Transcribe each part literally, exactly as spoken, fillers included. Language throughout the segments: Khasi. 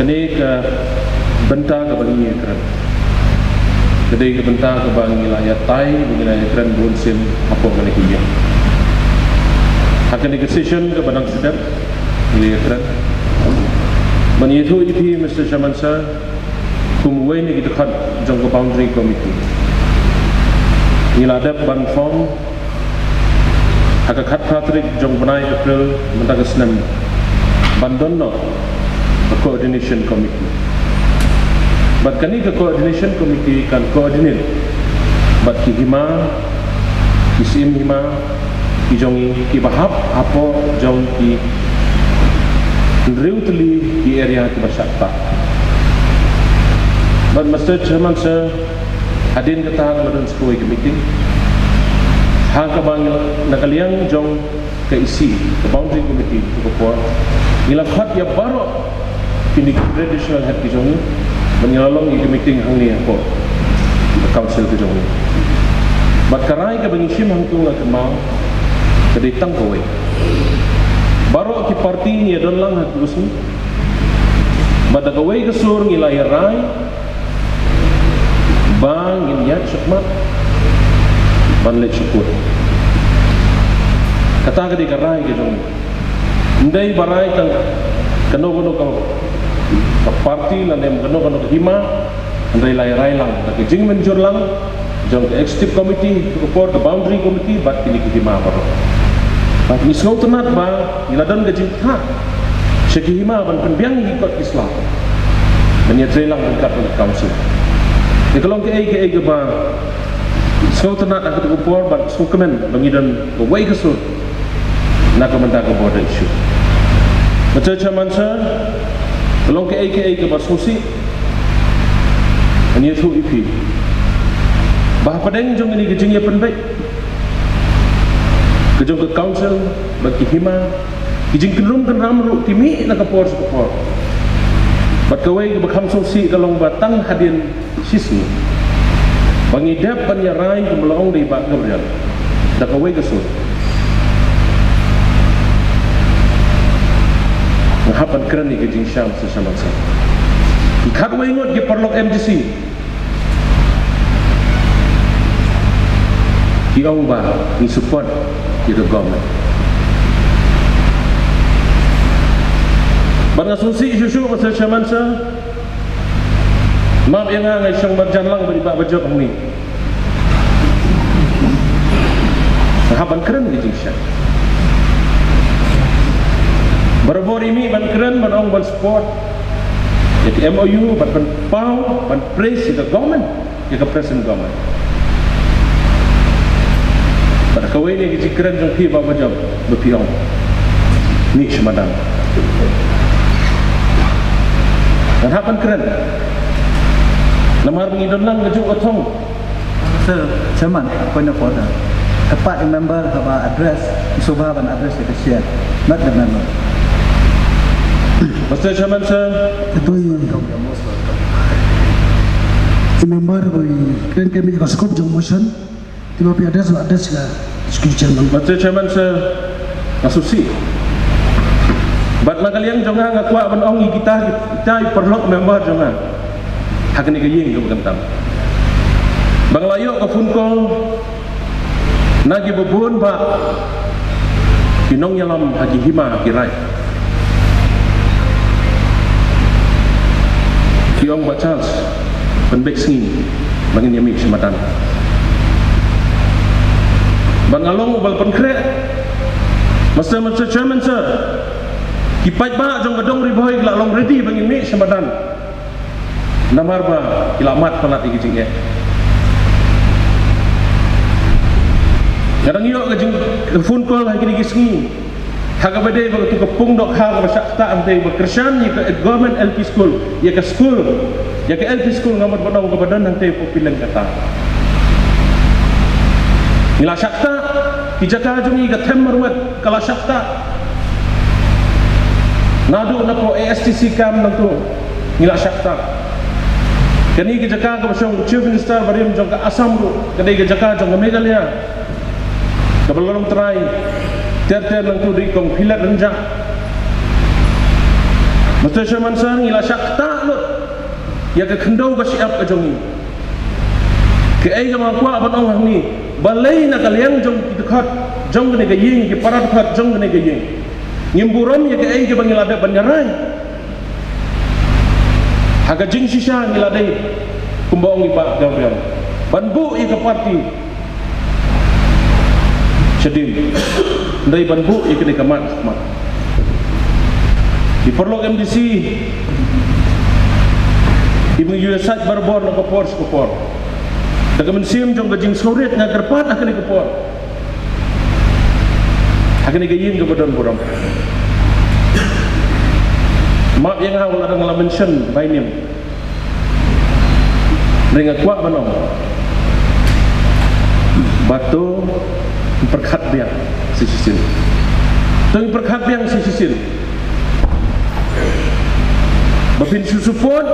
Kane ka bynta kaba ngi ïakren, ka dei ka bynta kaba ngi la ïatai, ba ngi la ïakren bun sien hapoh kane ka ïing. Ha kane ka session kaba dang sdang ngi la ïakren. Ban ïathuh ïa phi, Mister Chairman Sir, kum uwei na ki dkhot jong ka Boundary Committee, ngi la dep ban form ha ka khatphra tarik jong bnai April mynta ka snem ban don noh ka Coordination Committee. Bad kane ka Coordination Committee kan coordinate bad ki hima, ki syiem hima ki jong ngi kiba hap hapoh jong ki hynriew tylli ki area kiba shah ktah. Bad Mister Chairman Sir, hadien kata ka la don sa kawei ka meeting ha kaba ngi, na ka liang jong ka E C, ka Boundary Committee, ka por ngi la khot ïa baroh kine ki traditional head ki jong ngi ban ïa la long ïa ka meeting hangne hapoh ka council ka jong ngi. Bad ka rai kaba ngi shim hangto nga kynmaw ka dei tang kawei. Baroh ki party ngi ïa don lang ha kine ki sngi. Bad da kawei ka sur ngi la ïa rai ba ngin ïaid shakhmat ban leit sha court. Kata ka dei ka rai ka jong ngi. Ym dei ba rai tang kano kano ka, ka party lane kano kano ka hima, hynrei la ïa rai lang da ka jingmynjur lang jong ka executive committee, ka por ka boundary committee bad kine ki hima baroh. Bad ngi sngewtynnat ba ngi la don ka jingthrang sha ki hima ban pynbiang ïa ki kot ki sla ban ïatrei lang ryngkat bad ka council. Ïa ka long kaei kaei kaba sngewtynnat ha kata ka por bad sngewkmen ba ngi don kawei ka sur na ka bynta ka border issue. Mister Chairman Sir, ka long kaei kaei kaba sngewsih ban ïathuh ïa phi ba hapdeng jong kane ka jingïapynbeit ka jong ka council bad ki hima, ki jingkynrum kynram ruh ki mih na ka por sha ka por. Bad kawei kaba kham sngewsih ka long ba tang hadien shisngi ba ngi dep ban ïa rai kumba la ong da i Bah Gabriel da kawei ka sur. Nga hap ban kren ïa ka jingsham sa sha man sa. Ki khatwei ngut ki paralok M D C ki ong ba ngi support ïa ka government. Bad nga sngewsih shuh shuh, Mister Chairman Sir, map ïa nga, nga shong marjan lang bad i Bah Bajop hangne. Nga hap ban kren ka jingsham. Barabor i mih ban kren, ban ong ban support ïa ka M O U, ban, ban paw, ban praise ïa ka government, ïa ka present government. Bad kawei na ki jingkren jong phi Bah Bajop ba phi ong mih sha madan. Ngan hap ban kren namar ba ngi don lang kajuh ka thong. Sir Chairman, point of order. Ka part i member haba address, sngewbha ban address ïa ka chair, not the member. Mister Chairman Sir. Ito i, i member ba i kren ka mih ka scope jong motion. Te ba phi address, ba address ka Executive Chairman. Mister Chairman Sir, nga sngewsih. Bad na ka liang jong nga nga kwah ban ong ïa kita, kita i paralok member jong nga ha kane ka ïing kaba kyntam ba nga la ïoh ka phone call na kiba bun ba ki nongïalam ha ki hima ha ki raid. Ki ong Bah Charles, pynbeit sngi ba ngin ïa mih sha madan. Bad nga long uba la pynkhreh, Mister, Mister Chairman Sir, ki paidbah jong ka dong Ri Bhoi ki la long ready ba ngin mih sha madan. Namar ba ki la mad palat ïa ki jingeh. Nga dang ïoh ka jing, ka phone call ha kine ki sngi. Ha kaba dei ba katu ka pung dohkha kaba shah ktah hangtei ba kyrshan ïa ka government L P school, ïa ka school, ïa ka L P school nga mut ba dong kaba don hangtei hapoh Pileng kata. Ngi la shah ktah, ki jaka jong ngi ka Them Marwet ka la shah ktah. Naduh napoh A S T C camp nangtu ngi la shah ktah. Kane ka jaka kaba shong Chief Minister barim jong ka Assam ruh ka dei ka jaka jong ka Meghalaya. Kaba la long trai ter ter nangtu da i kong Philet Rynjah. Mister Chairman Sir, ngi la shah ktah lut ïa ka khyndew ka shyiap ka jong ngi. Kaei kaba nga kwah ban ong hangne, balei na ka liang jong ki dkhot jong kane ka ïing, ki para dkhot jong kane ka ïing, ngim burom ïa kaei kaba ngi la dep ban ïarai. Ha ka jingshisha ngi la dei, kumba ong i Bah Gabriel, ban buh ïa ka party shadien, hynrei ban buh ïa kane ka mat khmat. I paralok M D C, i bym ïoh sait barabor na ka por sha ka por. Da ka mynsiem jong ka jingsngewrit nga kyrpad ha kane ka por ha kane ka ïing kaba don burom. Map ïa nga wat la dang la mention by name. Hynrei nga kwah ban ong ba to pyrkhat biang sa shisien. To pyrkhat biang sa shisien. Ba phin shu support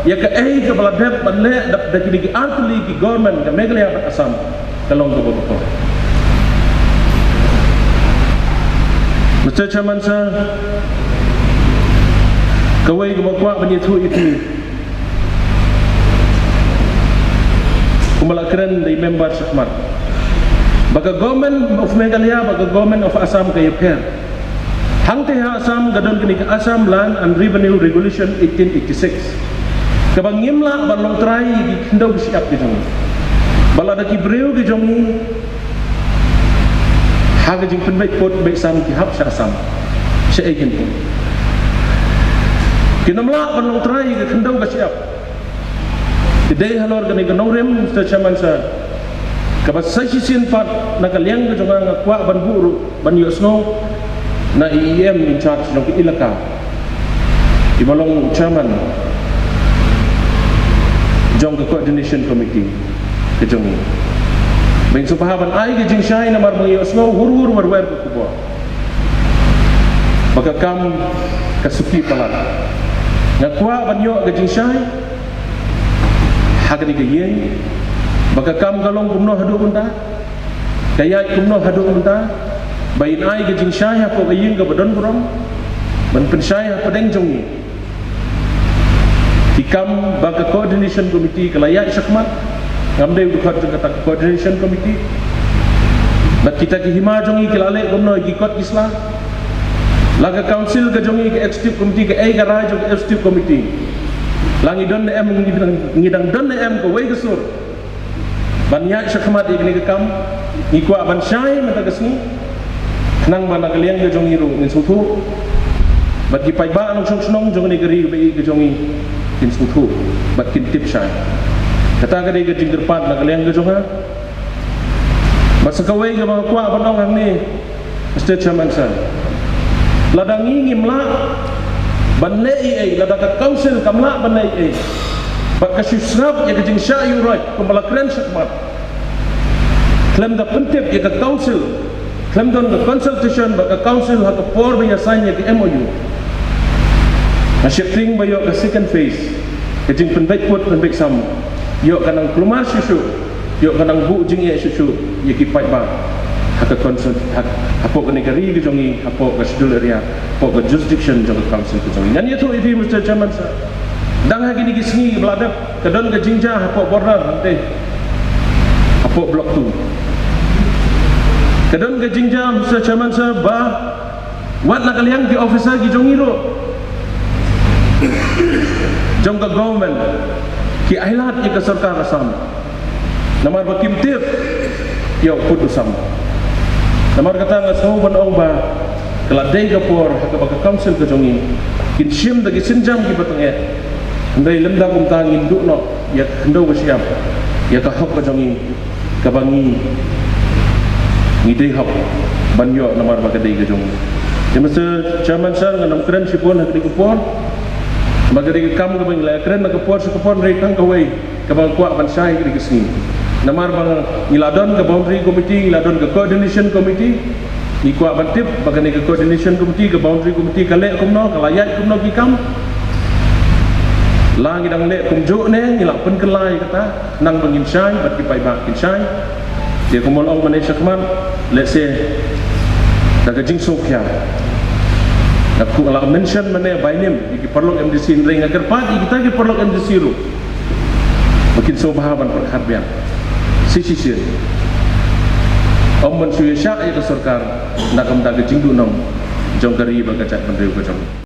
ïa kaei kaba la dep ban leh da, da kine ki artylli ki government ka Meghalaya bad Assam, ka long kaba bakla. Mister Chairman Sir, kawei kaba kwah ban ïathuh ïa phi, kumba la kren da i member shakhmat, ba ka Government of Meghalaya bad ka Government of Assam ka ïapher. Hangtei ha Assam ka don kane ka Assam Land and Revenue Regulation eighteen eighty-six, kaba ngim lah ban long trai ïa ki khyndew ki shyiap ki jong ngi. Ba lada ki briew ki jong ngi ha ka jingpynbeit pud beit sam ki hap sha Assam, shaei kin pud? Kin ym lah ban long trai ïa ka khyndew ka shyiap. Te dei halor kane ka nongrim, Mister Chairman Sir, kaba sa shisien pat na ka liang ka jong nga nga kwah ban buh ruh ban ïohsngew na i E M in charge jong ka elaka, iba long chairman jong ka coordination committee ka jong ngi. Ba in sngewbha ban ai ka jingshai namar ba nga ïohsngew hur hur wer wer ka khubor ba ka kam ka suki palat. Nga kwah ban ïoh ka jingshai ha kane ka ïing ba ka kam ka long kumno haduh mynta, ka ïaid kumno haduh mynta, ba in ai ka jingshai hapoh ka ïing kaba don burom ban pynshai hapdeng jong ngi. Ki kam ba ka coordination committee ka la ïaid shakhmat, ngam dei u dkhot jong kata ka coordination committee. Bad kita ki hima jong ngi ki la leh kumno ïa ki kot ki sla. La ka council ka jong ngi, ka executive committee, kaei ka rai jong ka executive committee. La ngi don ne em, ngi dang, ngi dang don ne em kawei ka sur ban ïaid shakhmat ïa kane ka kam. Ngi kwah ban shai mynta ka sngi, khnang ba na ka liang ka jong ngi ruh ngin sngewthuh, bad ki paidbah nongshong shnong jong kane ka ri kaba ïeit ka jong ngi kin sngewthuh bad kin tip shai. Kata ka dei ka jingkyrpad na ka liang ka jong nga. Bad sa kawei kaba nga kwah ban ong hangne, Mister Chairman Sir, lada ngi ngim lah ban leh ei ei, lada ka council kam lah ban leh ei ei, bad ka shu sngap ïa ka jingshah ïuh roit kumba la kren shakhmat, khlem da pyntip ïa ka council, khlem don ka consultation bad ka council ha ka por ba ïa sign ïa ka M O U, nga sheptieng ba ïoh ka second phase, ka jingpynbeit pud pynbeit sam, ïoh ka nang kulmar shuh shuh, ïoh ka nang buh jingeh shuh shuh ïa ki paidbah ha ka council, ha, hapoh kane ka ri ka jong ngi, hapoh ka schedule area, hapoh ka jurisdiction jong ka council ka jong ngi. Ngan ïathuh ïa phi, Mister Chairman Sir, dang ha kine ki sngi ba la dep ka don ka jingjia hapoh border hangtei, hapoh Block Two. Ka don ka jingjia, Mister Chairman Sir, ba wat na ka liang ki officer ki jong ngi ruh jong ka government ki ailad ïa ka sorkar Assam. Namar ba kim tip ïa u pud u sam. Namar kata nga sngew ban ong ba ka la dei ka por ha kaba ka council ka jong ngi kin shim da ki sienjam kiba tyngeh. Hynrei lymda kumta ngin duh noh ïa ka khyndew ka shyiap, ïa ka hok ka jong ngi kaba ngi, ngi dei hok ban ïoh namar ba ka dei ka jong ngi. Te Mister Chairman Sir, ngan ym kren shibun ha kane ka por. Ba ka dei ka kam kaba ngi la kren na ka por sha ka por, hynrei tang kawei kaba nga kwah ban shai ha kane ka sngi. Namar ba ngi la don ka boundary committee, ngi la don ka coordination committee. Ngi kwah ban tip ba kane ka coordination committee, ka boundary committee ka leh kumno, ka la ïaid kumno ki kam. La ngi dang leh kumjuh ne ngi la pynkylla ïa kata, nang ba ngin shai bad ki paidbah kin shai. Te kumba la ong mynne shakhmat, lehse da ka jingsngewkhia Nga la mention mynne bainim ïa ki paralok MDC, hynrei nga kyrpad ïa kita ki paralok MDC ruh ba kin sngewbha ban pyrkhat biang shisien ym ban shu ïashah ïa ka sorkar na ka bynta ka jingduhnong jong ka ri bad ka jaitbynriew ka jong ngi.